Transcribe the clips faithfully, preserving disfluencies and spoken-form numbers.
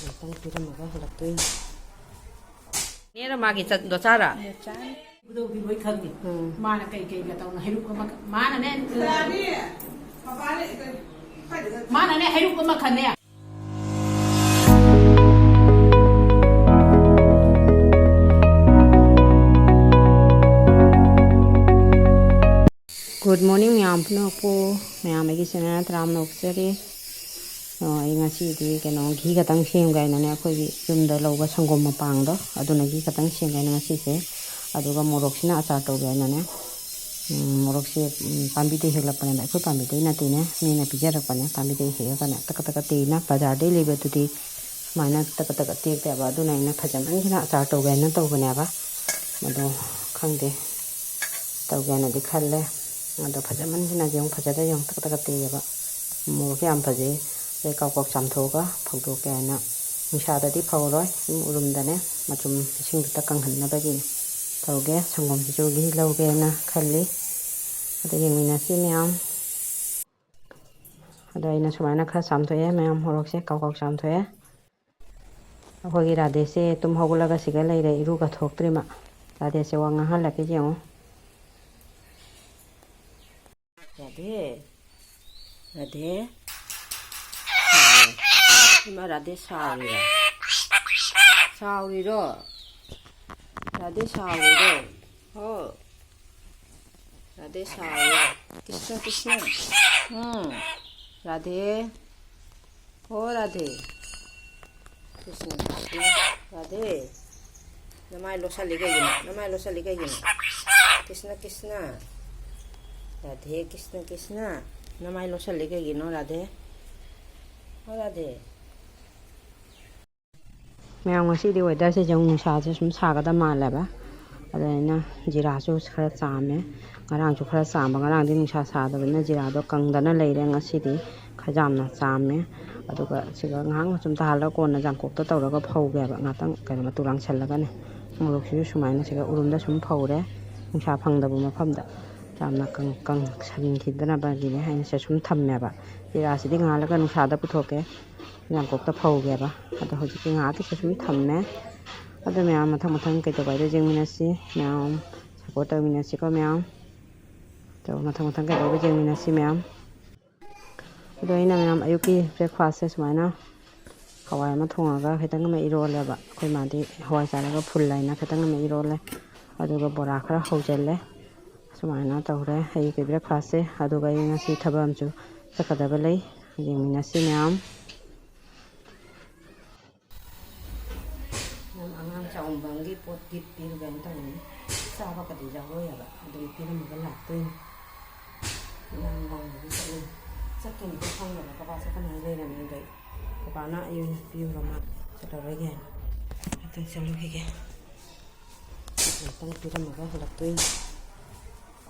ꯉꯥꯛꯇꯪ ꯄꯤꯔꯝꯃꯒ ꯍꯜꯂꯛꯇꯣꯏꯅꯤ꯫ ꯅꯦꯔ ꯃꯥꯒꯤ ꯆꯠꯗꯣ ꯆꯥꯔ? ꯆꯥꯅꯤ꯫ ꯈꯨꯗꯧꯗꯤ ꯂꯣꯏ ꯈꯪꯉꯤ꯫ ꯎꯝ꯫ ꯃꯥꯅ ꯀꯩ ꯀꯩꯒ ꯇꯧꯅ ꯍꯩꯔꯨꯛ ꯑꯃ, ꯃꯥꯅꯅꯦ꯫ ꯃꯥꯅꯅꯦ ꯍꯩꯔꯨꯛ ꯑꯃ ꯈꯟꯅꯦ꯫ Good morning ꯃꯌꯥꯝ ꯄꯨꯝꯅꯃꯛꯄꯨ꯫ ꯃꯌꯥꯝ ꯑꯩꯒꯤ ꯆꯦꯅꯦꯜ ꯇꯔꯥꯝꯅ ꯑꯣꯛꯆꯔꯤ꯫ ꯑꯣ, ꯑꯩ ꯉꯁꯤꯗꯤ ꯀꯩꯅꯣ, ꯘꯤ ꯈꯛꯇꯪ ꯁꯦꯝꯒꯦ ꯍꯥꯏꯅꯅꯦ, ꯑꯩꯈꯣꯏꯒꯤ ꯌꯨꯝꯗ ꯂꯧꯕ ꯁꯪꯒꯣꯝ ꯃꯄꯥꯡꯗꯣ, ꯑꯗꯨꯅ ꯘꯤ ꯈꯛꯇꯪ ꯁꯦꯝꯒꯦ ꯍꯥꯏꯅ ꯉꯁꯤꯁꯦ꯫ ꯑꯗꯨꯒ ꯃꯣꯔꯣꯛꯁꯤꯅ ꯑꯆꯥꯔ ꯇꯧꯒꯦ ꯍꯥꯏꯅꯅꯦ꯫ ꯎꯝ, ꯃꯣꯔꯣꯛꯁꯦ, ꯎꯝ, ꯄꯥꯝꯕꯤꯗꯩ ꯍꯦꯛꯂꯛꯄꯅꯦꯕ, ꯑꯩꯈꯣꯏ ꯄꯥꯝꯕꯤꯗꯩ ꯅꯠꯇꯦꯅꯦ, ꯃꯤꯅ ꯄꯤꯖꯔꯛꯄꯅꯦ꯫ ꯄꯥꯝꯕꯤꯗꯩ ꯍꯦꯛꯑꯒꯅꯦ ꯇꯀ ꯇꯀ ꯇꯦꯛꯏꯅ, ꯕꯖꯥꯔꯗꯩ ꯂꯩꯕꯗꯨꯗꯤ ꯁꯨꯃꯥꯏꯅ ꯇꯀ ꯇꯀ ꯇꯦꯛꯇꯦꯕ꯫ ꯑꯗꯨꯅ ꯑꯩꯅ ꯐꯖꯃꯟꯈꯤꯅ ꯑꯆꯥꯔ ꯇꯧꯒꯦ ꯍꯥꯏꯅ ꯇꯧꯕꯅꯦꯕ꯫ ꯑꯗꯣ ꯈꯪꯗꯦ, ꯇꯧꯒꯦꯅꯗꯤ ꯈꯜꯂꯦ꯫ ꯑꯗꯣ ꯐꯖꯃꯟꯈꯤꯅ ꯌꯦꯡꯉꯨ, ꯐꯖꯗ ꯌꯦꯡꯉꯨ, ꯇꯀ ꯇꯀ ꯇꯦꯛꯑꯦꯕ꯫ ꯃꯣꯔꯣꯛꯁꯦ ꯌꯥꯝ ꯐꯖꯩ꯫ ꯑꯗꯩ ꯀꯥꯎ ꯀꯥꯎ ꯆꯥꯝꯊꯣꯛꯑꯒ ꯐꯧꯗꯣꯛꯀꯦ ꯍꯥꯏꯅ꯫ ꯅꯨꯡꯁꯥꯗꯗꯤ ꯐꯧꯔꯣꯏ, ꯁꯨꯝ ꯎꯔꯨꯝꯗꯅꯦ, ꯃꯆꯨꯝ ꯏꯁꯤꯡꯗꯨꯗ ꯀꯪꯍꯟꯅꯕꯒꯤꯅꯤ꯫ ꯇꯧꯒꯦ, ꯁꯪꯒꯣꯝꯁꯤꯁꯨ ꯘꯤ ꯂꯧꯒꯦꯅ ꯈꯜꯂꯤ꯫ ꯑꯗ ꯌꯦꯡꯃꯤꯟꯅꯁꯤ ꯃꯌꯥꯝ꯫ ꯑꯗꯣ ꯑꯩꯅ ꯁꯨꯃꯥꯏꯅ ꯈꯔ ꯆꯥꯝꯊꯣꯛꯑꯦ ꯃꯌꯥꯝ, ꯃꯣꯔꯣꯛꯁꯦ ꯀꯥꯎ ꯀꯥꯎ ꯆꯥꯝꯊꯣꯛꯑꯦ꯫ ꯑꯩꯈꯣꯏꯒꯤ ꯔꯥꯙꯦꯁꯦ ꯇꯨꯝ ꯍꯧꯒꯠꯂꯒ ꯁꯤꯒ ꯂꯩꯔꯦ, ꯏꯔꯨꯒ ꯊꯣꯛꯇ꯭ꯔꯤꯃ꯫ ꯔꯥꯙꯦꯁꯦ ꯋꯥ ꯉꯥꯡꯍꯜꯂꯛꯀꯦ ꯌꯦꯡꯉꯨ꯫ ꯔꯥꯙꯦ, ꯔꯥꯙꯦ꯫ ꯏꯃꯥ, ꯔꯥꯙꯦ ꯁꯥꯎꯔꯤꯔꯣ? ꯁꯥꯎꯔꯤꯔꯣ? ꯔꯥꯙꯦ ꯁꯥꯎꯔꯤꯔꯣ? ꯍꯣ꯫ ꯔꯥꯙꯦ ꯁꯥꯎꯔꯤꯔꯣ? ꯀ꯭ꯔꯤꯁꯅ, ꯀ꯭ꯔꯤꯁꯅ꯫ ꯎꯝ꯫ ꯔꯥꯙꯦ꯫ ꯍꯣ ꯔꯥꯙꯦ꯫ ꯀ꯭ꯔꯤꯁꯅ, ꯀ꯭ꯔꯤꯁꯅ꯫ ꯔꯥꯙꯦ꯫ ꯅꯃꯥꯏ ꯂꯣꯠꯁꯜꯂꯤ ꯀꯩꯒꯤꯅꯣ? ꯅꯃꯥꯏ ꯂꯣꯠꯁꯜꯂꯤ ꯀꯩꯒꯤꯅꯣ? ꯀ꯭ꯔꯤꯁꯅ, ꯀ꯭ꯔꯤꯁꯅ꯫ ꯔꯥꯙꯦ, ꯀ꯭ꯔꯤꯁꯅ, ꯀ꯭ꯔꯤꯁꯅ꯫ ꯅꯃꯥꯏ ꯂꯣꯠꯁꯜꯂꯤ ꯀꯩꯒꯤꯅꯣ, ꯔꯥꯙꯦ? ꯍꯣ ꯔꯥꯙꯦ꯫ ꯃꯌꯥꯝ, ꯉꯁꯤꯗꯤ ꯋꯦꯗꯔꯁꯦ ꯌꯦꯡꯉꯨ, ꯅꯨꯡꯁꯥꯁꯦ ꯁꯨꯝ ꯁꯥꯒꯗꯕ ꯃꯥꯜꯂꯦꯕ꯫ ꯑꯗꯨꯅ ꯖꯤꯔꯥꯁꯨ ꯈꯔ ꯆꯥꯝꯃꯦ꯫ ꯉꯔꯥꯡꯁꯨ ꯈꯔ ꯆꯥꯝꯕ, ꯉꯔꯥꯡꯗꯤ ꯅꯨꯡꯁꯥ ꯁꯥꯗꯕꯅꯤꯅ ꯖꯤꯔꯥꯗꯣ ꯀꯪꯗꯅ ꯂꯩꯔꯦ꯫ ꯉꯁꯤꯗꯤ ꯈꯔ ꯌꯥꯝꯅ ꯆꯥꯝꯃꯦ꯫ ꯑꯗꯨꯒ ꯁꯤꯒ ꯉꯥꯏꯍꯥꯛ ꯁꯨꯝ ꯇꯥꯍꯜꯂꯒ ꯀꯣꯟꯅ ꯌꯥꯡꯀꯣꯛꯇ ꯇꯧꯔꯒ ꯐꯧꯒꯦꯕ, ꯉꯥꯛꯇꯪ ꯀꯩꯅꯣ ꯃꯇꯨ ꯂꯥꯡꯁꯜꯂꯒꯅꯦ꯫ ꯃꯣꯔꯣꯛꯁꯤꯁꯨ ꯁꯨꯃꯥꯏꯅ ꯁꯤꯒ ꯎꯔꯨꯝꯗ ꯁꯨꯝ ꯐꯧꯔꯦ, ꯅꯨꯡꯁꯥ ꯐꯪꯗꯕ ꯃꯐꯝꯗ꯫ ꯌꯥꯝꯅ ꯀꯪ-, ꯀꯪꯁꯟꯈꯤꯗꯅꯕꯒꯤꯅꯦ ꯍꯥꯏꯅ ꯁꯤꯗ ꯁꯨꯝ ꯊꯝꯃꯦꯕ꯫ ꯖꯤꯔꯥꯁꯤꯗꯤ ꯉꯥꯜꯂꯒ ꯅꯨꯡꯁꯥꯗ ꯄꯨꯊꯣꯛꯀꯦ꯫ ꯌꯥꯡꯀꯣꯛꯇ ꯐꯧꯒꯦꯕ꯫ ꯑꯗꯣ ꯍꯧꯖꯤꯛꯀꯤ ꯉꯥꯏꯍꯥꯛꯇꯤ ꯁꯨꯝ ꯊꯝꯃꯦ꯫ ꯑꯗꯣ ꯃꯌꯥꯝ ꯃꯊꯪ ꯃꯊꯪ ꯀꯩꯗꯧꯕ ꯍꯥꯏꯗꯣ ꯌꯦꯡꯃꯤꯟꯅꯁꯤ꯫ ꯃꯌꯥꯝ ꯁꯞꯄꯣꯔꯠ ꯇꯧꯃꯤꯟꯅꯁꯤꯀꯣ ꯃꯌꯥꯝ꯫ ꯑꯗꯣ ꯃꯊꯪ ꯃꯊꯪ ꯀꯩꯗꯧꯕ ꯌꯦꯡꯃꯤꯟꯅꯁꯤ ꯃꯌꯥꯝ꯫ ꯑꯗꯣ ꯑꯩꯅ ꯃꯌꯥꯝ ꯑꯌꯨꯛꯀꯤ ꯕ꯭ꯔꯦꯛꯐꯥꯁꯁꯦ ꯁꯨꯃꯥꯏꯅ ꯍꯋꯥꯏ ꯑꯃ ꯊꯣꯡꯉꯒ ꯈꯤꯇꯪ ꯑꯃ ꯏꯔꯣꯜꯂꯦꯕ꯫ ꯑꯩꯈꯣꯏ ꯃꯥꯗꯤ ꯍꯋꯥꯏ ꯆꯥꯔꯒ ꯐꯨꯜ ꯍꯥꯏꯅ ꯈꯤꯇꯪ ꯑꯃ ꯏꯔꯣꯜꯂꯦ꯫ ꯑꯗꯨꯒ ꯕꯣꯔꯥ ꯈꯔ ꯍꯧꯖꯤꯜꯂꯦ꯫ ꯁꯨꯃꯥꯏꯅ ꯇꯧꯔꯦ ꯑꯌꯨꯛꯀꯤ ꯕ꯭ꯔꯦꯛꯐꯥꯁꯁꯦ꯫ ꯑꯗꯨꯒ ꯑꯩ ꯉꯁꯤ ꯊꯕꯛ ꯑꯃꯁꯨ ꯆꯠꯀꯗꯕ ꯂꯩ꯫ ꯌꯦꯡꯃꯤꯟꯅꯁꯤ ꯃꯌꯥꯝ꯫ ꯌꯥꯝ ꯑꯉꯥꯡ ꯆꯥꯎꯝꯕ ꯑꯃꯒꯤ ꯄꯣꯠ ꯒꯤꯐ ꯄꯤꯔꯨꯒꯦꯅ ꯇꯧꯕꯅꯤ꯫ ꯆꯥꯕꯒꯗꯤ ꯌꯥꯎꯔꯣꯏ ꯍꯥꯏꯕ꯫ ꯑꯗꯨꯝ ꯄꯤꯔꯝꯃꯒ ꯂꯥꯛꯇꯣꯏꯅꯤ꯫ ꯌꯥꯝ ꯂꯥꯡꯕꯒꯤ ꯆꯠꯂꯤ꯫ ꯆꯠꯀꯅꯤꯗꯤ ꯈꯪꯗꯕ꯫ ꯀꯕꯥ ꯆꯠꯀꯅꯤ ꯍꯥꯏ ꯂꯩꯔꯝꯃꯦ꯫ ꯑꯗꯩ ꯀꯕꯥꯅ ꯑꯩ ꯑꯣꯏꯅ ꯄꯤꯔꯨꯔꯣ ꯃꯥ ꯆꯠꯂꯔꯣꯏꯒꯦ ꯍꯥꯏꯅ꯫ ꯉꯥꯛꯇꯪ ꯆꯠꯂꯨꯈꯤꯒꯦ꯫ ꯉꯥꯛꯇꯪ ꯄꯤꯔꯝꯃꯒ ꯍꯜꯂꯛꯇꯣꯏꯅꯤ꯫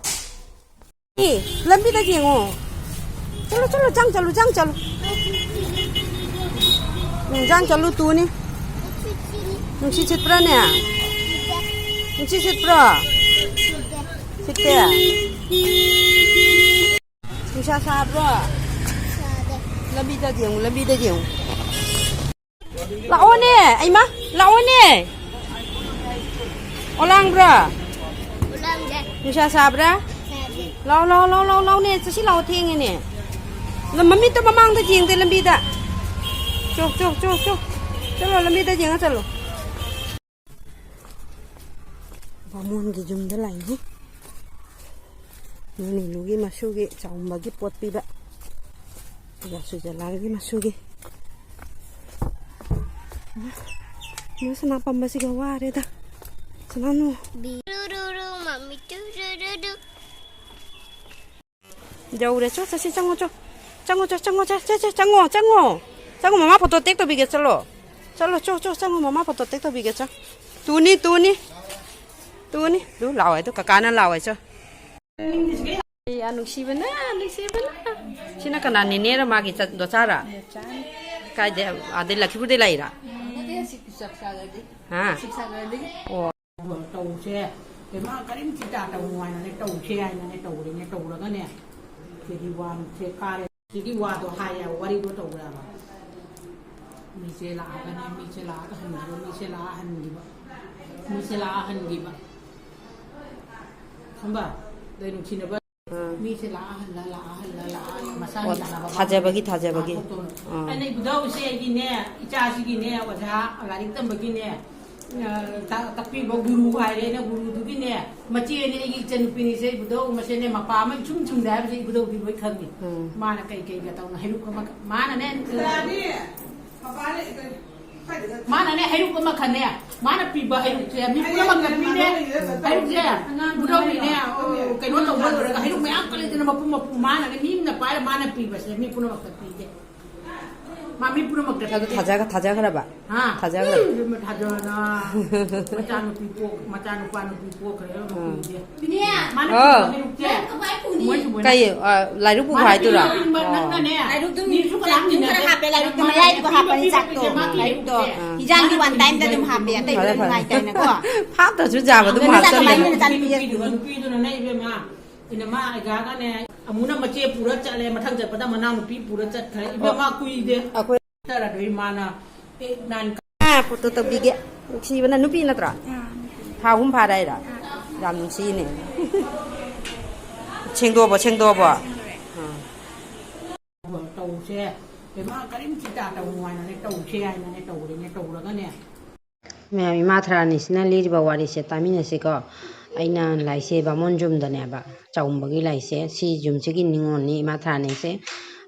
ꯑꯦ, ꯂꯝꯕꯤꯗ ꯌꯦꯡꯉꯣ꯫ ꯆꯠꯂꯣ, ꯆꯠꯂꯣ, ꯆꯪ ꯆꯠꯂꯨ, ꯆꯪ ꯆꯠꯂꯨ꯫ ꯎꯝ, ꯆꯪ ꯆꯠꯂꯨ, ꯇꯨꯅꯤ꯫ ꯅꯨꯡꯁꯤꯠ ꯁꯤꯠꯄ꯭ꯔꯥꯅꯦ? ꯅꯨꯡꯁꯤꯠ ꯁꯤꯠꯄ꯭ꯔꯣ? ꯁꯤꯠꯇꯦ? ꯅꯨꯡꯁꯥ ꯁꯥꯕ꯭ꯔꯣ? ꯂꯝꯕꯤꯗ ꯌꯦꯡꯉꯨ, ꯂꯝꯕꯤꯗ ꯌꯦꯡꯉꯨ꯫ ꯂꯥꯛꯑꯣꯅꯦ, ꯑꯩꯃ, ꯂꯥꯛꯑꯣꯅꯦ꯫ ꯑꯣꯂꯥꯡꯕ꯭ꯔꯥ? ꯂꯥꯡꯗꯦ꯫ ꯅꯨꯡꯁꯥ ꯁꯥꯕ꯭ꯔꯥ? ꯁꯥꯗꯦ꯫ ꯂꯥꯛꯑꯣ, ꯂꯥꯛꯑꯣ, ꯂꯥꯛꯑꯣ, ꯂꯥꯛꯑꯣ, ꯂꯥꯛꯑꯣꯅꯦ꯫ ꯆꯠꯁꯤ ꯂꯥꯛꯑꯣ, ꯊꯦꯡꯉꯦꯅꯦ꯫ ꯂꯝ ꯃꯃꯤꯠꯇꯣ ꯃꯃꯥꯡꯗ ꯌꯦꯡꯗꯦ ꯂꯝꯕꯤꯗ꯫ ꯆꯣ, ꯆꯣ, ꯆꯣ, ꯆꯣ꯫ ꯆꯠꯂꯣ, ꯂꯝꯕꯤꯗ ꯌꯦꯡꯉ ꯆꯠꯂꯣ꯫ ꯕꯥꯃꯣꯟꯒꯤ ꯌꯨꯝꯗ ꯂꯥꯛꯏꯅꯤ꯫ ꯅꯨꯃꯤꯠꯂꯨꯒꯤ ꯃꯁꯨꯒꯤ ꯆꯥꯎꯝꯕꯒꯤ ꯄꯣꯠ ꯄꯤꯕ꯫ ꯑꯗꯨꯒ ꯁꯨꯖꯂꯥꯜꯒꯤ ꯃꯁꯨꯒꯤ꯫ ꯃꯣꯏ ꯁꯅꯥ ꯄꯝꯕꯁꯤꯒ ꯋꯥꯔꯦꯗ꯫ ꯁꯅꯥꯅꯨ꯫ ꯕꯤ-, ꯔꯨ, ꯔꯨ, ꯔꯨ, ꯃꯃꯤ ꯇꯨ, ꯔꯨ, ꯔꯨ, ꯔꯨ꯫ ꯌꯧꯔꯦ꯫ ꯆꯣ, ꯆꯠꯁꯤ, ꯆꯪꯉꯣ, ꯆꯣ꯫ ꯆꯪꯉꯣ, ꯆꯣ, ꯆꯪꯉꯣ, ꯆꯣ, ꯆꯣ, ꯆꯪꯉꯣ, ꯆꯪꯉꯣ꯫ ꯆꯪꯉꯣ, ꯃꯃꯥ ꯐꯣꯇꯣ ꯇꯦꯛ ꯇꯧꯕꯤꯒꯦ, ꯆꯠꯂꯣ꯫ ꯆꯠꯂꯣ, ꯆꯣ, ꯆꯣ, ꯆꯪꯉꯣ, ꯃꯃꯥ ꯐꯣꯇꯣ ꯇꯦꯛ ꯇꯧꯕꯤꯒꯦ, ꯆꯣ꯫ ꯇꯨꯅꯤ, ꯇꯨꯅꯤ꯫ ꯇꯨꯅꯤ꯫ ꯇꯨ ꯂꯥꯎ ꯍꯥꯏꯗꯣ, ꯀꯀꯥꯅ ꯂꯥꯎ ꯍꯥꯏ, ꯆꯣ꯫ ꯑꯦ, ꯌꯥ, ꯅꯨꯡꯁꯤꯕꯅ, ꯅꯨꯡꯁꯤꯕꯅ꯫ ꯁꯤꯅ ꯀꯅꯥ, ꯅꯦꯅꯦꯔ ꯃꯥꯒꯤ ꯆꯠ-, ꯗꯣꯆꯥꯔ? ꯀꯥꯏꯗꯩ? ꯑꯥꯗꯩ ꯂꯛꯈꯤꯄꯨꯔꯗꯩ ꯂꯥꯛꯏꯔꯥ? ꯍꯥ? ꯑꯣ꯫ ꯇꯧꯁꯦ꯫ ꯀꯩꯃ ꯀꯔꯤꯝ ꯆꯤꯟꯇꯥ ꯇꯧꯅꯨ ꯍꯥꯏꯅꯅꯦ, ꯇꯧꯁꯦ ꯍꯥꯏꯅꯅꯦ ꯇꯧꯔꯦꯅꯦ, ꯇꯧꯔꯒꯅꯦ꯫ ꯁꯤꯗꯤ ꯋꯥꯟꯁꯦ ꯀꯥꯔꯦ꯫ ꯁꯤꯗꯤ ꯋꯥꯗꯣ ꯍꯥꯏꯌꯦ, ꯋꯥꯔꯤꯗꯣ ꯇꯧꯕ꯭ꯔꯕ? ꯃꯤꯁꯦ ꯂꯥꯛꯑꯒꯅꯦ, ꯃꯤꯁꯦ ꯂꯥꯛꯑꯒ ꯍꯟꯈꯤꯕ, ꯃꯤꯁꯦ ꯂꯥꯛꯑ ꯍꯟꯈꯤꯕ, ꯃꯤꯁꯦ ꯂꯥꯛꯑ ꯍꯟꯈꯤꯕ꯫ ꯈꯪꯕ? ꯑꯗꯩ ꯅꯨꯡꯁꯤꯅꯕ ꯎꯝ꯫ ꯃꯤꯁꯦ ꯂꯥꯛꯑ ꯍꯜꯂ, ꯂꯥꯛꯑ ꯍꯜꯂ, ꯂꯥꯛꯑ ꯃꯁꯥꯒꯤ ꯑꯣ, ꯇꯥꯟꯅꯕ ꯊꯥꯖꯕꯒꯤ, ꯃꯥꯡꯍꯜꯂꯦ꯫ ꯊꯥꯖꯕꯒꯤ꯫ ꯂꯥꯛꯊꯣꯛꯇꯧꯅ꯫ ꯎꯝ꯫ ꯑꯩꯅ ꯏꯕꯨꯙꯧꯁꯦ ꯑꯩꯒꯤꯅꯦ, ꯏꯆꯥꯁꯤꯒꯤꯅꯦ, ꯑꯣꯖꯥ ꯂꯥꯏꯔꯤꯛ ꯇꯝꯕꯒꯤꯅꯦ, ꯑ, ꯇꯥ-, ꯇꯥꯛꯄꯤꯕ ꯒꯨꯔꯨ ꯍꯥꯏꯔꯦ ꯑꯩꯅ, ꯒꯨꯔꯨꯗꯨꯒꯤꯅꯦ, ꯃꯆꯦꯅꯦ ꯑꯩꯒꯤ ꯏꯆꯟꯅꯨꯄꯤꯅꯤꯁꯦ, ꯏꯕꯨꯙꯧ ꯃꯁꯦꯅꯦ, ꯃꯄꯥ ꯑꯃ ꯏꯁꯨꯡ ꯁꯨꯡꯗꯦ ꯍꯥꯏꯕꯁꯦ ꯏꯕꯨꯙꯧꯗꯤ ꯂꯣꯏ ꯈꯪꯉꯤ꯫ ꯎꯝ꯫ ꯃꯥꯅ ꯀꯩ ꯀꯩꯒ ꯇꯧꯅ ꯍꯩꯔꯨꯛ ꯑꯃ, ꯃꯥꯅꯅꯦ, ꯃꯥꯅꯅꯦ ꯍꯩꯔꯨꯛ ꯑꯃꯈꯛꯅꯦ, ꯃꯥꯅ ꯄꯤꯕ ꯍꯩꯔꯨꯛꯁꯦ ꯃꯤ ꯄꯨꯝꯅꯃꯛꯇ ꯄꯤꯗꯦ꯫ ꯍꯩꯔꯨꯛꯁꯦ ꯏꯕꯨꯙꯧꯒꯤꯅꯦ, ꯑꯣ, ꯀꯩꯅꯣ ꯇꯧꯕ ꯂꯣꯏꯔꯒ ꯍꯩꯔꯨꯛ ꯃꯌꯥꯝ ꯀꯠꯂꯤꯗꯅ ꯃꯄꯨꯝ ꯃꯄꯨꯝ, ꯃꯥꯅꯅꯦ ꯃꯤ ꯑꯃꯅ ꯄꯥꯏꯔ ꯃꯥꯅ ꯄꯤꯕꯁꯦ ꯃꯤ ꯄꯨꯝꯅꯃꯛꯇ ꯄꯤꯗꯦ꯫ ꯃꯥ ꯃꯤ ꯄꯨꯝꯅꯃꯛꯇ ꯑꯗꯨ ꯄꯤꯗꯦ꯫ ꯊꯥꯖ-, ꯊꯥꯖꯈ꯭ꯔꯕ? ꯍꯥ? ꯊꯥꯖꯈ꯭ꯔꯕ? ꯎꯝ, ꯊꯥꯖꯅ ꯃꯆꯥꯅꯨꯄꯤ ꯄꯣꯛ-, ꯃꯆꯥꯅꯨꯄꯥ ꯅꯨꯄꯤ ꯄꯣꯛꯈ꯭ꯔꯦ, ꯎꯝ꯫ ꯃꯄꯨꯁꯦ꯫ ꯃꯥꯅ ꯑꯣ꯫ ꯄꯤꯕ ꯍꯩꯔꯨꯛꯁꯦ ꯃꯣꯏꯁꯨ ꯃꯣꯏꯅ ꯀꯩ, ꯑ, ꯂꯥꯏꯔꯨꯛ ꯄꯨꯕ ꯃꯥꯅ ꯍꯥꯏꯗꯨꯔꯥ? ꯄꯤꯕ ꯅꯪꯅꯅꯦ, ꯂꯥꯏꯔꯨꯛꯇꯨ ꯃꯤꯁꯨ ꯃꯤꯁꯨ ꯀꯅꯥꯝ ꯈꯔ ꯏꯟꯅꯗꯦ꯫ ꯍꯥꯞꯄꯦ, ꯂꯥꯏꯔꯨꯛꯇꯨ ꯃꯥꯅ ꯃꯌꯥꯏꯗꯨꯒ ꯄꯤꯕ ꯍꯥꯞꯄꯅꯤ ꯄꯤꯕ ꯆꯥꯛꯇꯣ꯫ ꯄꯤꯕ ꯂꯥꯏꯔꯨꯛꯇꯣ ꯄꯤꯕ ꯍꯤꯟꯖꯥꯡꯒꯤ ꯃꯥꯅ one time ꯗ ꯑꯗꯨꯝ ꯄꯤꯕ ꯍꯥꯞꯄꯦ, ꯑꯇꯩꯗꯨꯗ ꯐꯔꯦ, ꯐꯔꯦ꯫ ꯅꯨꯡꯉꯥꯏꯇꯦꯅꯀꯣ꯫ ꯍꯥꯞꯇ꯭ꯔꯁꯨ ꯌꯥꯕ ꯑꯗꯨꯝ ꯑꯗꯨꯅ ꯍꯥꯞꯆꯜꯂꯦ꯫ ꯀꯃꯥꯏꯅ ꯅꯆꯥꯅꯨꯄꯤꯗꯣ? ꯅꯨꯄꯤꯗꯨꯅꯅꯦ ꯏꯕꯦꯝꯃ, ꯏꯅꯝꯃ ꯑꯩꯒꯥꯒꯅꯦ, ꯑꯃꯨꯅ ꯃꯆꯦ ꯄꯨꯔ ꯆꯠꯂꯦ, ꯃꯊꯪ ꯆꯠꯄꯗ ꯃꯅꯥꯎꯅꯨꯄꯤ ꯄꯨꯔ ꯆꯠꯈ꯭ꯔꯦ꯫ ꯏꯕꯦꯝꯃ ꯀꯨꯏꯗꯦ꯫ ꯑꯩꯈꯣꯏ ꯆꯠꯂꯗꯣꯏ ꯃꯥꯅ ꯑꯦ, ꯅꯥꯟ- ꯑꯥ, ꯐꯣꯇꯣ ꯇꯧꯕꯤꯒꯦ꯫ ꯅꯨꯡꯁꯤꯕꯅ ꯅꯨꯄꯤ ꯅꯠꯇ꯭ꯔꯣ? ꯑꯥ, ꯅꯨꯄꯤ꯫ ꯊꯥ ꯑꯍꯨꯝ ꯐꯥꯔꯦ ꯍꯥꯏꯔꯣ? ꯑꯥ꯫ ꯌꯥꯝ ꯅꯨꯡꯁꯤꯅꯦ꯫ ꯁꯦꯡꯗꯣꯛꯑꯕꯣ, ꯁꯦꯡꯗꯣꯛꯑꯕꯣ? ꯑꯥ꯫ ꯇꯧꯁꯦ꯫ ꯏꯃꯥ ꯀꯔꯤꯝ ꯆꯤꯟꯇꯥ ꯇꯧꯅꯨ ꯍꯥꯏꯅꯅꯦ, ꯇꯧꯁꯦ ꯍꯥꯏꯅꯅꯦ ꯇꯧꯔꯤꯅꯦ, ꯇꯧꯔꯒꯅꯦ꯫ ꯃꯌꯥꯝ, ꯏꯃꯥ ꯊꯔꯥꯅꯤꯁꯤꯅ ꯂꯤꯔꯤꯕ ꯋꯥꯔꯤꯁꯦ ꯇꯥꯃꯤꯟꯅꯁꯤꯀꯣ꯫ ꯑꯩꯅ ꯂꯥꯛꯏꯁꯦ ꯕꯥꯃꯣꯟ ꯌꯨꯝꯗꯅꯦꯕ, ꯆꯥꯎꯝꯕꯒꯤ ꯂꯥꯛꯏꯁꯦ꯫ ꯁꯤ ꯌꯨꯝꯁꯤꯒꯤ ꯅꯤꯉꯣꯜꯅꯤ ꯏꯃꯥ ꯊꯔꯥꯅꯤꯁꯦ꯫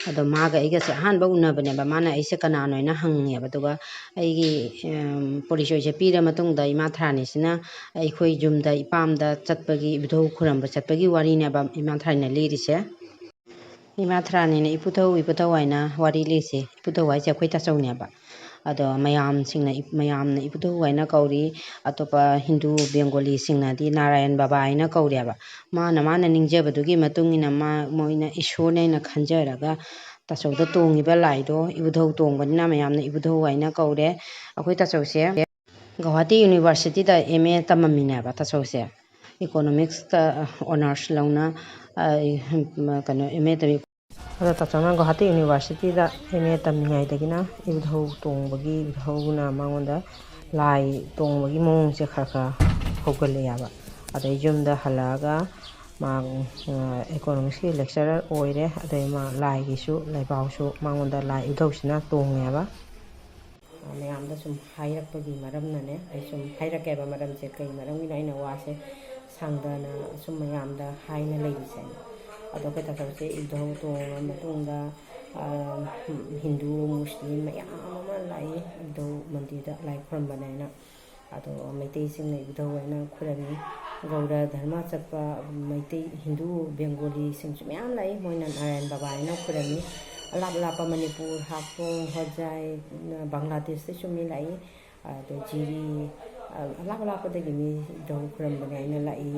ꯑꯗꯣ ꯃꯥꯒ ꯑꯩꯒꯁꯦ ꯑꯍꯥꯟꯕ ꯎꯅꯕꯅꯦꯕ꯫ ꯃꯥꯅ ꯑꯩꯁꯦ ꯀꯅꯥꯅꯣ ꯍꯥꯏꯅ ꯍꯪꯉꯦꯕ꯫ ꯑꯗꯨꯒ ꯑꯩꯒꯤ, ꯎꯝ, ꯄꯣꯔꯤꯆꯣꯏꯁꯦ ꯄꯤꯔ ꯃꯇꯨꯡꯗ ꯏꯃꯥ ꯊꯔꯥꯅꯤꯁꯤꯅ ꯑꯩꯈꯣꯏ ꯌꯨꯝꯗ ꯏꯄꯥꯝꯗ ꯆꯠꯄꯒꯤ, ꯏꯕꯨꯙꯧ ꯈꯨꯔꯨꯝꯕ ꯆꯠꯄꯒꯤ ꯋꯥꯔꯤꯅꯦꯕ ꯏꯃꯥ ꯊꯔꯥꯅꯤꯅ ꯂꯤꯔꯤꯁꯦ꯫ ꯏꯃꯥ ꯊꯔꯥꯅꯤꯅ ꯏꯄꯨꯊꯧ, ꯏꯄꯨꯊꯧ ꯍꯥꯏꯅ ꯋꯥꯔꯤ ꯂꯤꯁꯦ꯫ ꯏꯄꯨꯊꯧ ꯍꯥꯏꯁꯦ ꯑꯩꯈꯣꯏ ꯇꯥꯆꯧꯅꯦꯕ꯫ ꯑꯗꯣ ꯃꯌꯥꯝꯁꯤꯡꯅ ꯏꯞ-, ꯃꯌꯥꯝꯅ ꯏꯄꯨꯊꯧ ꯍꯥꯏꯅ ꯀꯧꯔꯤ꯫ ꯑꯇꯣꯞꯄ ꯍꯤꯟꯗꯨ ꯕꯦꯡꯒꯣꯂꯤꯁꯤꯡꯅꯗꯤ ꯅꯥꯔꯥꯌꯟ ꯕꯕꯥ ꯍꯥꯏꯅ ꯀꯧꯔꯦꯕ꯫ ꯃꯥꯅ, ꯃꯥꯅ ꯅꯤꯡꯖꯕꯗꯨꯒꯤ ꯃꯇꯨꯡ ꯏꯟꯅ ꯃꯥ, ꯃꯣꯏꯅ ꯏꯁꯣꯔꯅꯦꯅ ꯈꯟꯖꯔꯒ ꯇꯥꯆꯧꯗ ꯇꯣꯡꯉꯤꯕ ꯂꯥꯏꯗꯣ ꯏꯕꯨꯙꯧ ꯇꯣꯡꯕꯅꯤꯅ ꯃꯌꯥꯝꯅ ꯏꯕꯨꯙꯧ ꯍꯥꯏꯅ ꯀꯧꯔꯦ꯫ ꯑꯩꯈꯣꯏ ꯇꯥꯆꯧꯁꯦ ꯒꯧꯍꯥꯇꯤ ꯌꯨꯅꯤꯚꯔꯁꯤꯇꯤꯗ ꯑꯦꯝ ꯑꯦ ꯇꯝꯃꯝꯃꯤꯅꯦꯕ ꯇꯥꯆꯧꯁꯦ꯫ ꯏꯀꯣꯅꯣꯃꯤꯛꯁꯇ ꯑꯣꯅꯔꯁ ꯂꯧꯅ, ꯑ, ꯀꯩꯅꯣ, ꯑꯦꯝ ꯑꯦ ꯇꯧꯏ꯫ ꯑꯗꯣ ꯇꯥꯆꯧꯅ ꯒꯨꯋꯥꯍꯥꯇꯤ ꯌꯨꯅꯤꯚꯔꯁꯤꯇꯤꯗ ꯑꯦꯝ ꯑꯦ ꯇꯝꯃꯤꯉꯩꯗꯒꯤꯅ ꯏꯕꯨꯙꯧ ꯇꯣꯡꯕꯒꯤ, ꯏꯕꯨꯙꯧꯅ ꯃꯉꯣꯟꯗ ꯂꯥꯏ ꯇꯣꯡꯕꯒꯤ ꯃꯑꯣꯡꯁꯦ ꯈꯔ ꯈꯔ ꯍꯧꯒꯠꯂꯛꯑꯦꯕ꯫ ꯑꯗꯩ ꯌꯨꯝꯗ ꯍꯜꯂꯛꯑꯒ ꯃꯥ, ꯑ, ꯏꯀꯣꯅꯣꯃꯤꯛꯁꯀꯤ lecturer ꯑꯣꯏꯔꯦ꯫ ꯑꯗꯩ ꯃꯥ ꯂꯥꯏꯒꯤꯁꯨ, ꯂꯥꯏꯕꯥꯎꯁꯨ ꯃꯉꯣꯟꯗ ꯂꯥꯏ ꯏꯕꯨꯙꯧꯁꯤꯅ ꯇꯣꯡꯉꯦꯕ꯫ ꯃꯌꯥꯝꯗ ꯁꯨꯝ ꯍꯥꯏꯔꯛꯄꯒꯤ ꯃꯔꯝꯅꯅꯦ, ꯑꯩ ꯁꯨꯝ ꯍꯥꯏꯔꯛꯀꯦꯕ, ꯃꯔꯝꯁꯦ ꯀꯩ ꯃꯔꯝꯒꯤꯅꯣ ꯑꯩꯅ ꯋꯥꯁꯦ ꯁꯥꯡꯗꯅ ꯁꯨꯝ ꯃꯌꯥꯝꯗ ꯍꯥꯏꯅ ꯂꯩꯔꯤꯁꯦ꯫ ꯑꯗꯣ ꯑꯩꯈꯣꯏ ꯇꯥꯆꯧꯁꯦ ꯏꯕꯨꯙꯧ ꯇꯣꯡꯉꯕ ꯃꯇꯨꯡꯗ, ꯑ, ꯍꯤꯟꯗꯨ, ꯃꯨꯁꯂꯤꯝ ꯃꯌꯥꯝ ꯑꯃ ꯂꯥꯛꯏ ꯏꯕꯨꯙꯧ ꯃꯟꯗꯤꯔꯗ ꯂꯥꯏ ꯈꯨꯔꯨꯝꯕꯅꯦꯅ꯫ ꯑꯗꯣ ꯃꯩꯇꯩꯁꯤꯡꯅ ꯏꯕꯨꯙꯧ ꯍꯥꯏꯅ ꯈꯨꯔꯝꯃꯤ, ꯒꯧꯔ ꯙꯔꯃ ꯆꯠꯄ ꯃꯩꯇꯩ, ꯍꯤꯟꯗꯨ, ꯕꯦꯡꯒꯣꯂꯤꯁꯤꯡꯁꯨ ꯃꯌꯥꯝ ꯂꯥꯛꯏ, ꯃꯣꯏꯅ ꯅꯥꯔꯥꯌꯟ ꯕꯕꯥ ꯍꯥꯏꯅ ꯈꯨꯔꯝꯃꯤ꯫ ꯑꯂꯥꯞ ꯑꯂꯥꯞꯄ ꯃꯅꯤꯄꯨꯔ, ꯍꯥꯐꯂꯣꯡ, ꯍꯣꯖꯥꯏ, ꯕꯪꯒ꯭ꯂꯥꯗꯦꯁꯇꯩꯁꯨ ꯃꯤ ꯂꯥꯛꯏ꯫ ꯑꯗꯣ ꯖꯤꯔꯤ, ꯑ, ꯑꯂꯥꯞ ꯑꯂꯥꯞꯄꯗꯒꯤ ꯃꯤ ꯏꯕꯨꯙꯧ ꯈꯨꯔꯨꯝꯕꯅꯦ ꯍꯥꯏꯅ ꯂꯥꯛꯏ꯫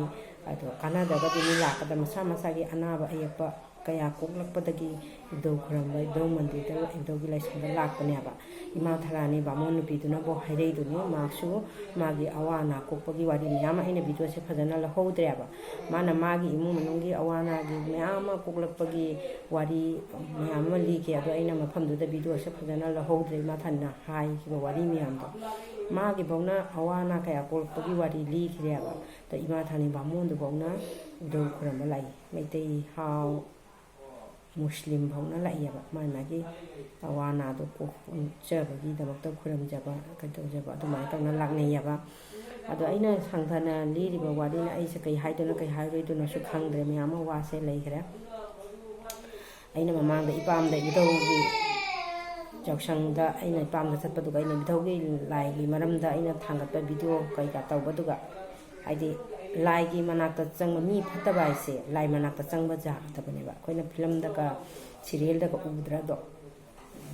ꯑꯗꯣ ꯀꯥꯟꯅꯗꯕꯗꯤ ꯃꯤ ꯂꯥꯛꯄꯗ ꯃꯁꯥ ꯃꯁꯥꯒꯤ ꯑꯅꯥꯕ ꯑꯌꯦꯛꯄ ꯀꯌꯥ ꯀꯣꯛꯂꯛꯄꯗꯒꯤ ꯏꯕꯨꯙꯧ ꯈꯨꯔꯨꯝꯕ, ꯏꯕꯨꯙꯧ ꯃꯟꯗꯤꯔꯗ, ꯏꯕꯨꯙꯧꯒꯤ ꯂꯥꯏꯁꯪꯗ ꯂꯥꯛꯄꯅꯦꯕ꯫ ꯏꯃꯥ ꯊꯔꯥꯅꯤ ꯕꯥꯃꯣꯟ ꯅꯨꯄꯤꯗꯨꯅꯕꯨ ꯍꯥꯏꯔꯛꯏꯗꯨꯅꯤ, ꯃꯍꯥꯛꯁꯨ ꯃꯥꯒꯤ ꯑꯋꯥ ꯑꯅꯥ ꯀꯣꯛꯄꯒꯤ ꯋꯥꯔꯤ ꯃꯌꯥꯝ ꯑꯃ ꯑꯩꯅ ꯚꯤꯗꯤꯑꯣꯁꯦ ꯐꯖꯅ ꯂꯧꯍꯧꯗ꯭ꯔꯦꯕ꯫ ꯃꯥꯅ ꯃꯥꯒꯤ ꯏꯃꯨꯡ ꯃꯅꯨꯡꯒꯤ ꯑꯋꯥ ꯑꯅꯥꯒꯤ ꯃꯌꯥꯝ ꯑꯃ ꯀꯣꯛꯂꯛꯄꯒꯤ ꯋꯥꯔꯤ ꯃꯌꯥꯝ ꯑꯃ ꯂꯤꯈꯤ꯫ ꯑꯗꯣ ꯑꯩꯅ ꯃꯐꯝꯗꯨꯗ ꯚꯤꯗꯤꯑꯣꯁꯦ ꯐꯖꯅ ꯂꯧꯍꯧꯗ꯭ꯔꯦ, ꯏꯃꯥ ꯊꯔꯥꯅꯤꯅ ꯍꯥꯏꯈꯤꯕ ꯋꯥꯔꯤ ꯃꯌꯥꯝꯗꯣ꯫ ꯃꯥꯒꯤꯐꯧꯅ ꯑꯋꯥ ꯑꯅꯥ ꯀꯌꯥ ꯀꯣꯛꯂꯛꯄꯒꯤ ꯋꯥꯔꯤ ꯂꯤꯈ꯭ꯔꯦꯕ꯫ ꯑꯗꯣ ꯏꯃꯥ ꯊꯔꯥꯅꯤ ꯕꯥꯃꯣꯟꯗꯨꯐꯧꯅ ꯏꯕꯨꯙꯧ ꯈꯨꯔꯨꯝꯕ ꯂꯥꯛꯏ꯫ ꯃꯩꯇꯩ, ꯍꯥꯎ, ꯃꯨꯁꯂꯤꯝ ꯐꯥꯎꯅ ꯂꯥꯛꯏꯑꯕ, ꯃꯥꯒꯤ ꯃꯥꯒꯤ ꯑꯋꯥ ꯑꯅꯥꯗꯣ ꯀꯣꯛꯆꯕꯒꯤꯗꯃꯛꯇ ꯈꯨꯔꯨꯝꯖꯕ, ꯀꯩꯗꯧꯖꯕ, ꯑꯗꯨꯃꯥꯏꯅ ꯇꯧꯅ ꯂꯥꯛꯅꯩꯑꯕ꯫ ꯑꯗꯣ ꯑꯩꯅ ꯁꯥꯡꯊꯅ ꯂꯤꯔꯤꯕ ꯋꯥꯔꯤꯅ ꯑꯩꯁꯦ ꯀꯩ ꯍꯥꯏꯗꯣꯏꯅꯣ, ꯀꯩ ꯍꯥꯏꯔꯣꯏꯗꯣꯏꯅꯣꯁꯨ ꯈꯪꯗ꯭ꯔꯦ, ꯃꯌꯥꯝ ꯑꯃ ꯋꯥꯁꯦ ꯂꯩꯈ꯭ꯔꯦ꯫ ꯑꯩꯅ ꯃꯃꯥꯡꯗ ꯏꯄꯥꯝꯗ ꯏꯕꯨꯙꯧꯒꯤ ꯌꯥꯎꯁꯪꯗ ꯑꯩꯅ ꯏꯄꯥꯝꯗ ꯆꯠꯄꯗꯨꯒ ꯑꯩꯅ ꯏꯕꯨꯙꯧꯒꯤ ꯂꯥꯏꯒꯤ ꯃꯔꯝꯗ ꯑꯩꯅ ꯊꯥꯡꯒꯠꯄ ꯚꯤꯗꯤꯑꯣ ꯀꯩꯀꯥ ꯇꯧꯕꯗꯨꯒ, ꯍꯥꯏꯗꯤ, ꯂꯥꯏꯒꯤ ꯃꯅꯥꯛꯇ ꯆꯪꯕ, ꯃꯤ ꯐꯠꯇꯕ ꯍꯥꯏꯁꯦ ꯂꯥꯏ ꯃꯅꯥꯛꯇ ꯆꯪꯕ ꯌꯥꯗꯕꯅꯦꯕ꯫ ꯑꯩꯈꯣꯏꯅ ꯐꯤꯂꯝꯗꯒ, ꯁꯤꯔꯤꯌꯦꯜꯗꯒ ꯎꯗ꯭ꯔꯥ ꯑꯗꯣ?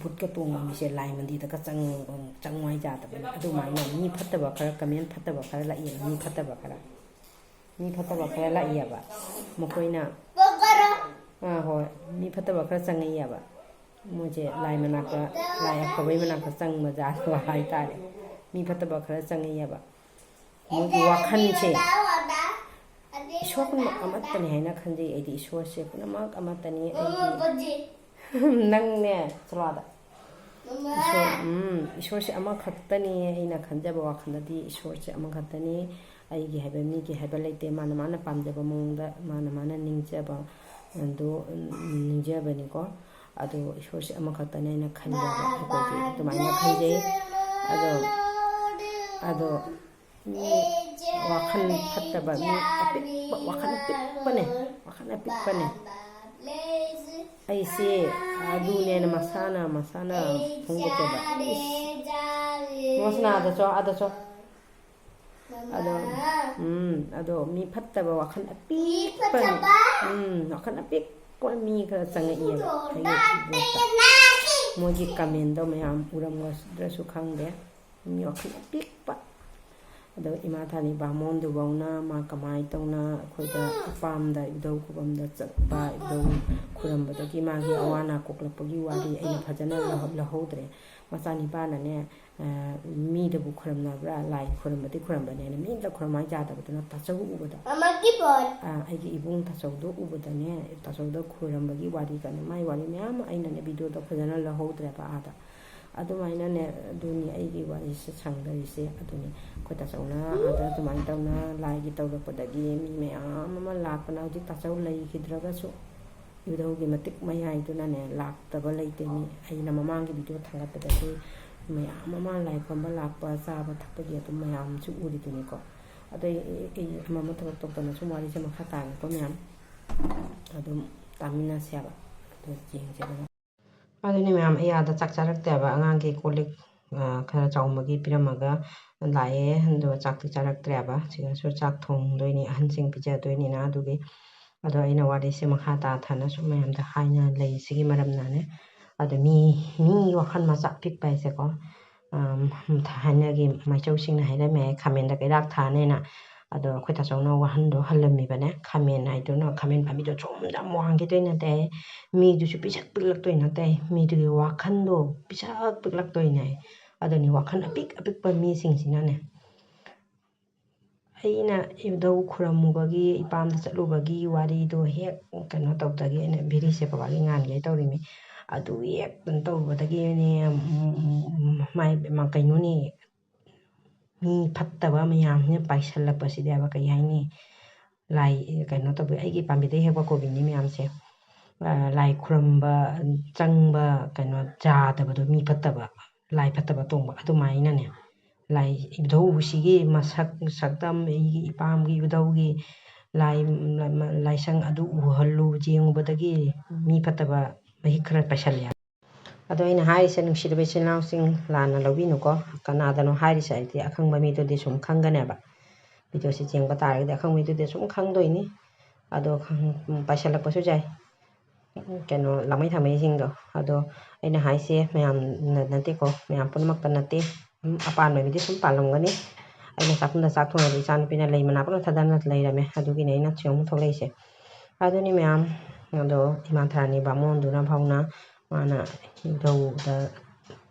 ꯚꯨꯠꯀ ꯇꯣꯡꯕ ꯃꯤꯁꯦ ꯂꯥꯏ ꯃꯟꯗꯤꯔꯗꯒ ꯆꯪ-, ꯆꯪꯉꯨ ꯍꯥꯏ ꯌꯥꯗꯕꯅꯦ꯫ ꯑꯗꯨꯃꯥꯏꯅ ꯃꯤ ꯐꯠꯇꯕ ꯈꯔ, ꯀꯃꯦꯟ ꯐꯠꯇꯕ ꯈꯔ ꯂꯥꯛꯑꯦꯕ, ꯃꯤ ꯐꯠꯇꯕ ꯈꯔ꯫ ꯃꯤ ꯐꯠꯇꯕ ꯈꯔ ꯂꯥꯛꯏꯑꯕ꯫ ꯃꯈꯣꯏꯅ, ꯑꯥ, ꯍꯣꯏ, ꯃꯤ ꯐꯠꯇꯕ ꯈꯔ ꯆꯪꯉꯛꯏꯑꯕ꯫ ꯃꯣꯏꯁꯦ ꯂꯥꯏ ꯃꯅꯥꯛꯇ, ꯂꯥꯏ ꯑꯐꯕꯩ ꯃꯅꯥꯛꯇ ꯆꯪꯕ ꯖꯥꯠꯇꯣ ꯍꯥꯏꯇꯥꯔꯦ꯫ ꯃꯤ ꯐꯠꯇꯕ ꯈꯔ ꯆꯪꯉꯛꯏꯑꯕ꯫ ꯃꯣꯏꯒꯤ ꯋꯥꯈꯜꯁꯦ ꯏꯁꯣꯔ ꯄꯨꯝꯅꯃꯛ ꯑꯃꯠꯇꯅꯤ ꯍꯥꯏꯅ ꯈꯟꯖꯩ ꯑꯩꯗꯤ꯫ ꯏꯁꯣꯔꯁꯦ ꯄꯨꯝꯅꯃꯛ ꯑꯃꯠꯇꯅꯤ꯫ ꯑꯩꯗꯤ ꯅꯪꯅꯦ, ꯆꯠꯂꯣ ꯑꯥꯗ꯫ ꯏꯁꯣꯔ, ꯎꯝ, ꯏꯁꯣꯔꯁꯦ ꯑꯃꯈꯛꯇꯅꯤ꯫ ꯑꯩꯅ ꯈꯟꯖꯕ ꯋꯥꯈꯜꯗꯗꯤ ꯏꯁꯣꯔꯁꯦ ꯑꯃꯈꯛꯇꯅꯤ꯫ ꯑꯩꯒꯤ ꯍꯥꯏꯕ, ꯃꯤꯒꯤ ꯍꯥꯏꯕ ꯂꯩꯇꯦ꯫ ꯃꯥꯅ ꯃꯥꯅ ꯄꯥꯝꯖꯕ ꯃꯑꯣꯡꯗ ꯃꯥꯅ ꯃꯥꯅ ꯅꯤꯡꯖꯕ ꯑꯗꯨ, ꯎꯝ, ꯅꯤꯡꯖꯕꯅꯤꯀꯣ꯫ ꯑꯗꯣ ꯏꯁꯣꯔꯁꯦ ꯑꯃꯈꯛꯇꯅꯤ ꯍꯥꯏꯅ ꯈꯟꯖꯕ ꯑꯩꯈꯣꯏꯗꯤ ꯑꯗꯨꯃꯥꯏꯅ ꯈꯟꯖꯩ꯫ ꯑꯗꯣ, ꯑꯗꯣ ꯃꯤ ꯋꯥꯈꯜ ꯐꯠꯇꯕ, ꯃꯤ ꯑꯄꯤꯛꯄ, ꯋꯥꯈꯜ ꯑꯄꯤꯛꯄꯅꯦ, ꯋꯥꯈꯜ ꯑꯄꯤꯛꯄꯅꯦ꯫ ꯑꯩꯁꯦ ꯑꯗꯨꯅꯦꯅ ꯃꯁꯥꯅ, ꯃꯁꯥꯅ ꯐꯣꯡꯗꯣꯛꯆꯕ꯫ ꯏꯁ, ꯃꯣꯁꯅꯥ, ꯑꯥꯗ ꯆꯣ, ꯑꯥꯗ ꯆꯣ꯫ ꯑꯗꯣ, ꯎꯝ, ꯑꯗꯣ ꯃꯤ ꯐꯠꯇꯕ ꯋꯥꯈꯜ ꯑꯄꯤꯛꯄ, ꯎꯝ, ꯋꯥꯈꯜ ꯑꯄꯤꯛꯄ ꯃꯤ ꯈꯔ ꯆꯪꯉꯛꯏꯑꯕ ꯑꯩꯒꯤ ꯒ꯭ꯔꯨꯞꯇ꯫ ꯃꯣꯏꯒꯤ ꯀꯃꯦꯟꯗꯣ ꯃꯌꯥꯝ ꯎꯔꯝꯒꯗ꯭ꯔꯁꯨ ꯈꯪꯗꯦ꯫ ꯃꯤ ꯋꯥꯈꯜ ꯑꯄꯤꯛꯄ꯫ ꯑꯗꯣ ꯏꯃꯥ ꯊꯥꯅꯤ ꯕꯥꯃꯣꯟꯗꯨꯐꯧꯅ ꯃꯥ ꯀꯃꯥꯏꯅ ꯇꯧꯅ ꯑꯩꯈꯣꯏꯗ ꯏꯄꯥꯝꯗ ꯏꯙꯧ ꯈꯨꯕꯝꯗ ꯆꯠꯄ, ꯏꯙꯧ ꯈꯨꯔꯝꯕꯗꯒꯤ ꯃꯥꯒꯤ ꯑꯋꯥ ꯑꯅꯥ ꯀꯣꯛꯂꯛꯄꯒꯤ ꯋꯥꯔꯤ ꯑꯩꯅ ꯐꯖꯅ ꯂꯧꯍꯧ-, ꯂꯧꯍꯧꯗ꯭ꯔꯦ꯫ ꯃꯆꯥꯅꯤꯄꯥꯅꯅꯦ, ꯑ, ꯃꯤꯗꯕꯨ ꯈꯨꯔꯝꯅꯕ꯭ꯔꯥ, ꯂꯥꯏ ꯈꯨꯔꯝꯕꯗꯤ ꯈꯨꯔꯝꯕꯅꯦꯅ ꯃꯤ ꯑꯝꯇ ꯈꯨꯔꯝ ꯍꯥꯏ ꯌꯥꯗꯕꯗꯨꯅ ꯇꯥꯆꯧ ꯎꯕꯗ, ꯑ, ꯑꯩꯒꯤ ꯏꯕꯨꯡ ꯇꯥꯆꯧꯗꯣ ꯎꯕꯗꯅꯦ, ꯇꯥꯆꯧꯗ ꯈꯨꯔꯝꯕꯒꯤ ꯋꯥꯔꯤ ꯀꯥꯏꯅ ꯃꯥꯏ ꯋꯥꯔꯤ ꯃꯌꯥꯝ ꯑꯃ ꯑꯩꯅꯅꯦ ꯚꯤꯗꯤꯑꯣꯗ ꯐꯖꯅ ꯂꯧꯍꯧꯗ꯭ꯔꯦꯕ ꯑꯥꯗ꯫ ꯑꯗꯨꯃꯥꯏꯅꯅꯦ, ꯑꯗꯨꯅꯤ ꯑꯩꯒꯤ ꯋꯥꯔꯤꯁꯦ ꯁꯥꯡꯗꯧꯔꯤꯁꯦ꯫ ꯑꯗꯨꯅꯤ ꯑꯩꯈꯣꯏ ꯇꯥꯆꯧꯅ ꯑꯥꯗ ꯑꯗꯨꯃꯥꯏꯅ ꯇꯧꯅ ꯂꯥꯏꯒꯤ ꯇꯧꯔꯛꯄꯗꯒꯤ ꯃꯤ ꯃꯌꯥꯝ ꯑꯃ ꯂꯥꯛꯄꯅ ꯍꯧꯖꯤꯛ ꯇꯥꯆꯧ ꯂꯩꯈꯤꯗ꯭ꯔꯒꯁꯨ ꯏꯙꯧꯒꯤ ꯃꯇꯤꯛ ꯃꯌꯥꯏꯗꯨꯅꯅꯦ ꯂꯥꯛꯇꯕ ꯂꯩꯇꯦ꯫ ꯃꯤ ꯑꯩꯅ ꯃꯃꯥꯡꯒꯤ ꯚꯤꯗꯤꯑꯣ ꯊꯥꯡꯒꯠꯄꯗꯁꯨ ꯃꯌꯥꯝ ꯑꯃ ꯂꯥꯏ ꯈꯨꯔꯨꯝꯕ ꯂꯥꯛꯄ, ꯆꯥꯕ ꯊꯛꯄꯒꯤ ꯑꯗꯨꯝ ꯃꯌꯥꯝꯁꯨ ꯎꯔꯤꯗꯨꯅꯤꯀꯣ꯫ ꯑꯗꯩ ꯑꯩ ꯑꯃ ꯑꯃ ꯊꯕꯛ ꯇꯧꯗꯅ ꯁꯨꯝ ꯋꯥꯔꯤꯁꯦ ꯃꯈꯥ ꯇꯥꯔꯒꯀꯣ ꯃꯌꯥꯝ ꯑꯗꯨꯝ ꯇꯥꯃꯤꯟꯅꯁꯦꯕ꯫ ꯑꯗꯨ ꯌꯦꯡꯁꯦꯕ꯫ ꯑꯗꯨꯅꯤ ꯃꯌꯥꯝ, ꯑꯩ ꯑꯥꯗ ꯆꯥꯛ ꯆꯥꯔꯛꯇꯦꯕ꯫ ꯑꯉꯥꯡꯒꯤ ꯀꯣꯜ ꯂꯤꯛ, ꯑ, ꯈꯔ ꯆꯥꯎꯕꯒꯤ ꯄꯤꯔꯝꯃꯒ ꯂꯥꯛꯑꯦ꯫ ꯑꯗꯨꯒ ꯆꯥꯛꯇꯤ ꯆꯥꯔꯛꯇ꯭ꯔꯦꯕ꯫ ꯁꯤꯗꯁꯨ ꯆꯥꯛ ꯊꯣꯡꯗꯣꯏꯅꯤ, ꯑꯍꯟꯁꯤꯡ ꯄꯤꯖꯗꯣꯏꯅꯤꯅ꯫ ꯑꯗꯨꯒꯤ, ꯑꯗꯣ ꯑꯩꯅ ꯋꯥꯔꯤꯁꯦ ꯃꯈꯥ ꯇꯥꯊꯅ ꯁꯨꯝ ꯃꯌꯥꯝꯗ ꯍꯥꯏꯅ ꯂꯩ꯫ ꯁꯤꯒꯤ ꯃꯔꯝꯅꯅꯦ꯫ ꯑꯗꯣ ꯃꯤ, ꯃꯤ ꯋꯥꯈꯜ ꯃꯆꯥ ꯄꯤꯛꯄ ꯍꯥꯏꯁꯦꯀꯣ, ꯑꯝ, ꯊꯥꯏꯅꯒꯤ ꯃꯥꯏꯆꯧꯁꯤꯡꯅ ꯍꯥꯏꯔꯝꯃꯦ, ꯈꯥꯃꯦꯟꯗ ꯀꯩꯔꯥꯛ ꯊꯥꯅꯦꯅ꯫ ꯑꯗꯣ ꯑꯩꯈꯣꯏ ꯇꯥꯆꯧꯅ ꯋꯥꯍꯟꯗꯣ ꯍꯜꯂꯝꯃꯤꯕꯅꯦ꯫ ꯈꯥꯃꯦꯟ ꯍꯥꯏꯗꯨꯅ, ꯈꯥꯃꯦꯟ ꯄꯥꯝꯕꯤꯗꯣ ꯁꯨꯝ ꯌꯥꯝ ꯋꯥꯡꯈꯤꯗꯣꯏ ꯅꯠꯇꯦ, ꯃꯤꯗꯨꯁꯨ ꯄꯤꯁꯛ ꯄꯤꯛꯂꯛꯇꯣꯏ ꯅꯠꯇꯦ, ꯃꯤꯗꯨꯒꯤ ꯋꯥꯈꯜꯗꯣ ꯄꯤꯁꯛ ꯄꯤꯛꯂꯛꯇꯣꯏꯅꯦ꯫ ꯑꯗꯨꯅꯤ ꯋꯥꯈꯜ ꯑꯄꯤꯛ ꯑꯄꯤꯛꯄ ꯃꯤꯁꯤꯡꯁꯤꯅꯅꯦ꯫ ꯑꯩꯅ ꯏꯙꯧ ꯈꯨꯔꯝꯃꯨꯕꯒꯤ, ꯏꯄꯥꯝꯗ ꯆꯠꯂꯨꯕꯒꯤ ꯋꯥꯔꯤꯗꯣ ꯍꯦꯛ ꯀꯩꯅꯣ ꯇꯧꯕꯗꯒꯤ ꯑꯩꯅ ꯚꯦꯔꯤꯁꯦ ꯕꯕꯥꯒꯤ ꯉꯥꯟꯒꯦ ꯇꯧꯔꯤꯃꯤ꯫ ꯑꯗꯨ ꯍꯦꯛ ꯀꯩꯅꯣ ꯇꯧꯔꯨꯕꯗꯒꯤꯅꯦ, ꯃꯥꯏ ꯀꯩꯅꯣꯅꯦ, ꯃꯤ ꯐꯠꯇꯕ ꯃꯌꯥꯝꯁꯤꯅ ꯄꯥꯏꯁꯜꯂꯛꯄꯁꯤꯗꯤ ꯍꯥꯏꯕ, ꯀꯩ ꯍꯥꯏꯅꯤ, ꯂꯥꯏ ꯀꯩꯅꯣ ꯇꯧꯕꯤ, ꯑꯩꯒꯤ ꯄꯥꯝꯕꯤꯗꯒꯤ ꯍꯦꯛꯄ ꯀꯣꯕꯤꯅꯤ ꯃꯌꯥꯝꯁꯦ꯫ ꯂꯥꯏ ꯈꯨꯔꯨꯝꯕ ꯆꯪꯕ ꯀꯩꯅꯣ ꯌꯥꯗꯕꯗꯣ, ꯃꯤ ꯐꯠꯇꯕ, ꯂꯥꯏ ꯐꯠꯇꯕ ꯇꯣꯡꯕ ꯑꯗꯨꯃꯥꯏꯅꯅꯦ꯫ ꯂꯥꯏ ꯏꯙꯧꯁꯤꯒꯤ ꯃꯁꯛ ꯁꯛꯇꯝ, ꯑꯩꯒꯤ ꯏꯄꯥꯝꯒꯤ ꯏꯙꯧꯒꯤ ꯂꯥꯏ, ꯂꯥꯏꯁꯪ ꯑꯗꯨ ꯎꯍꯜꯂꯨ, ꯌꯦꯡꯉꯨꯕꯗꯒꯤ ꯃꯤ ꯐꯠꯇꯕ ꯃꯍꯤꯛ ꯈꯔ ꯄꯥꯏꯁꯜꯂꯦ꯫ ꯑꯗꯣ ꯑꯩꯅ ꯍꯥꯏꯔꯤꯁꯦ, ꯅꯨꯡꯁꯤꯔꯕ ꯏꯆꯤꯜ ꯏꯅꯥꯎꯁꯤꯡ, ꯂꯥꯟꯅ ꯂꯧꯕꯤꯅꯨꯀꯣ꯫ ꯀꯅꯥꯗꯅꯣ ꯍꯥꯏꯔꯤꯁꯦ ꯍꯥꯏꯗꯤ ꯑꯈꯪꯕ ꯃꯤꯗꯨꯗꯤ ꯁꯨꯝ ꯈꯪꯒꯅꯦꯕ꯫ ꯚꯤꯗꯤꯑꯣꯁꯤ ꯌꯦꯡꯕ ꯇꯥꯔꯒꯗꯤ ꯑꯈꯪꯕ ꯃꯤꯗꯨꯗꯤ ꯁꯨꯝ ꯈꯪꯗꯣꯏꯅꯤ꯫ ꯑꯗꯣ ꯄꯥꯏꯁꯜꯂꯛꯄꯁꯨ ꯌꯥꯏ꯫ ꯀꯩꯅꯣ, ꯂꯥꯡꯃꯩ ꯊꯥꯡꯃꯩꯁꯤꯡꯗꯣ꯫ ꯑꯗꯣ ꯑꯩꯅ ꯍꯥꯏꯁꯦ ꯃꯌꯥꯝꯅ ꯅꯠꯇꯦꯀꯣ, ꯃꯌꯥꯝ ꯄꯨꯝꯅꯃꯛꯇ ꯅꯠꯇꯦ꯫ ꯑꯄꯥꯟꯕ ꯃꯤꯗꯤ ꯁꯨꯝ ꯄꯥꯜꯂꯝꯒꯅꯤ꯫ ꯑꯩꯅ ꯆꯥꯛꯈꯨꯝꯗ ꯆꯥꯛ ꯊꯣꯡꯉꯗꯤ ꯏꯆꯥꯅꯨꯄꯤꯅ ꯂꯩ ꯃꯅꯥ ꯄꯨꯟꯅ ꯊꯥꯗꯅ ꯂꯩꯔꯝꯃꯦ꯫ ꯑꯗꯨꯒꯤꯅꯦ ꯑꯩꯅ ꯁꯤꯗ ꯑꯃꯨꯛ ꯊꯣꯛꯂꯛꯏꯁꯦ꯫ ꯑꯗꯨꯅꯤ ꯃꯌꯥꯝ꯫ ꯑꯗꯣ ꯏꯃꯥ ꯊꯔꯥꯅꯤ ꯕꯥꯃꯣꯟꯗꯨꯅ ꯐꯥꯎꯅ ꯃꯥꯅ ꯏꯙꯧꯗ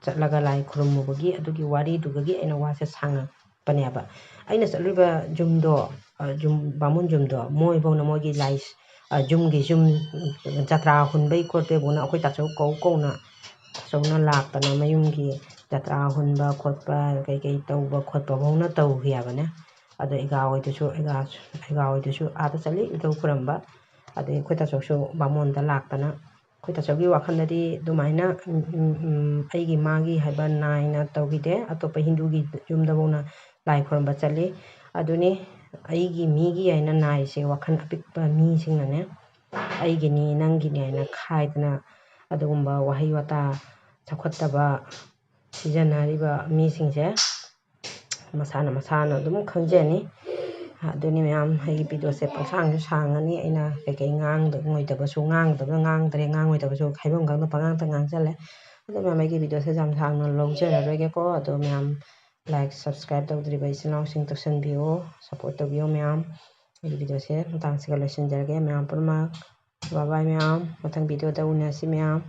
ꯆꯠꯂꯒ ꯂꯥꯏ ꯈꯨꯔꯨꯝꯃꯨꯕꯒꯤ ꯑꯗꯨꯒꯤ ꯋꯥꯔꯤꯗꯨꯗꯒꯤ ꯑꯩꯅ ꯋꯥꯁꯦ ꯁꯥꯡꯉꯛꯄꯅꯦꯕ꯫ ꯑꯩꯅ ꯆꯠꯂꯨꯕ ꯌꯨꯝꯗꯣ, ꯌꯨꯝ, ꯕꯥꯃꯣꯟ ꯌꯨꯝꯗꯣ, ꯃꯣꯏꯐꯧꯅ ꯃꯣꯏꯒꯤ ꯂꯥꯏ, ꯌꯨꯝꯒꯤ ꯌꯨꯝ ꯖꯇ꯭ꯔꯥ ꯍꯨꯟꯕꯩ ꯈꯣꯠꯄꯩ ꯐꯥꯎꯅ ꯑꯩꯈꯣꯏ ꯇꯥꯆꯧ ꯀꯧ ꯀꯧꯅ ꯇꯥꯆꯧꯅ ꯂꯥꯛꯇꯅ ꯃꯌꯨꯝꯒꯤ ꯖꯇ꯭ꯔꯥ ꯍꯨꯟꯕ ꯈꯣꯠꯄ, ꯀꯩꯀꯩ ꯇꯧꯕ ꯈꯣꯠꯄ ꯐꯥꯎꯅ ꯇꯧꯈꯤ ꯍꯥꯏꯕꯅꯦ꯫ ꯑꯗꯣ ꯏꯒꯥ ꯍꯣꯏꯗꯨꯁꯨ, ꯏꯒꯥ, ꯏꯒꯥ ꯍꯣꯏꯗꯨꯁꯨ ꯑꯥꯗ ꯆꯠꯂꯤ ꯏꯙꯧ ꯈꯨꯔꯝꯕ꯫ ꯑꯗꯩ ꯑꯩꯈꯣꯏ ꯇꯥꯆꯧꯁꯨ ꯕꯥꯃꯣꯟꯗ ꯂꯥꯛꯇꯅ, ꯑꯩꯈꯣꯏ ꯇꯥꯆꯧꯒꯤ ꯋꯥꯈꯜꯗꯗꯤ ꯑꯗꯨꯃꯥꯏꯅ, ꯎꯝ, ꯎꯝ, ꯎꯝ, ꯑꯩꯒꯤ ꯃꯥꯒꯤ ꯍꯥꯏꯕ ꯅꯥꯏꯅ ꯇꯧꯈꯤꯗꯦ꯫ ꯑꯇꯣꯞꯄ ꯍꯤꯟꯗꯨꯒꯤ ꯌꯨꯝꯗꯐꯥꯎꯅ ꯂꯥꯏ ꯈꯨꯔꯨꯝꯕ ꯆꯠꯂꯤ꯫ ꯑꯗꯨꯅꯤ ꯑꯩꯒꯤ ꯃꯤꯒꯤ ꯍꯥꯏꯅ ꯅꯥꯏꯔꯤꯁꯦ꯫ ꯋꯥꯈꯜ ꯑꯄꯤꯛꯄ ꯃꯤꯁꯤꯡꯅꯅꯦ, "ꯑꯩꯒꯤꯅꯤ, ꯅꯪꯒꯤꯅꯤ" ꯍꯥꯏꯅ ꯈꯥꯏꯗꯅ ꯑꯗꯨꯒꯨꯝꯕ ꯋꯥꯍꯩ ꯋꯥꯇꯥ ꯆꯥꯎꯈꯠꯇꯕ ꯁꯤꯖꯤꯟꯅꯔꯤꯕ ꯃꯤꯁꯤꯡꯁꯦ ꯃꯁꯥꯅ ꯃꯁꯥꯅ ꯑꯗꯨꯝ ꯈꯪꯖꯅꯤ꯫ ꯑꯗꯨꯅꯤ ꯃꯌꯥꯝ, ꯑꯩꯒꯤ ꯚꯤꯗꯤꯑꯣꯁꯦ ꯄꯪꯁꯥꯡꯁꯨ ꯁꯥꯡꯉꯅꯤ꯫ ꯑꯩꯅ ꯀꯩꯀꯩ ꯉꯥꯡꯗ-, ꯉꯣꯏꯗꯕꯁꯨ, ꯉꯥꯡꯒꯗꯕꯅ ꯉꯥꯡꯗ꯭ꯔꯦ, ꯉꯥꯡꯉꯣꯏꯗꯕꯁꯨ ꯍꯥꯏꯐꯝ ꯈꯪꯗ ꯄꯉꯥꯡꯇ ꯉꯥꯡꯁꯜꯂꯦ꯫ ꯑꯗꯣ ꯃꯌꯥꯝ, ꯑꯩꯒꯤ ꯚꯤꯗꯤꯑꯣꯁꯦ ꯌꯥꯝ ꯁꯥꯡꯅ ꯂꯧꯖꯔꯔꯣꯏꯒꯦꯀꯣ꯫ ꯑꯗꯣ ꯃꯌꯥꯝ, ꯂꯥꯏꯛ, ꯁꯕꯁꯀ꯭ꯔꯥꯏꯕ ꯇꯧꯗ꯭ꯔꯤꯕ ꯏꯆꯤꯜ ꯏꯅꯥꯎꯁꯤꯡ ꯇꯧꯁꯟꯕꯤꯌꯣ, ꯁꯞꯄꯣꯔꯠ ꯇꯧꯕꯤꯌꯣ ꯃꯌꯥꯝ꯫ ꯑꯩꯒꯤ ꯚꯤꯗꯤꯑꯣꯁꯦ ꯃꯇꯥꯡꯁꯤꯒ ꯂꯣꯏꯁꯤꯟꯖꯔꯒꯦ ꯃꯌꯥꯝ ꯄꯨꯝꯅꯃꯛ꯫ ꯕꯥꯏ ꯕꯥꯏ ꯃꯌꯥꯝ, ꯃꯊꯪ ꯚꯤꯗꯤꯑꯣꯗ ꯎꯅꯁꯤ ꯃꯌꯥꯝ꯫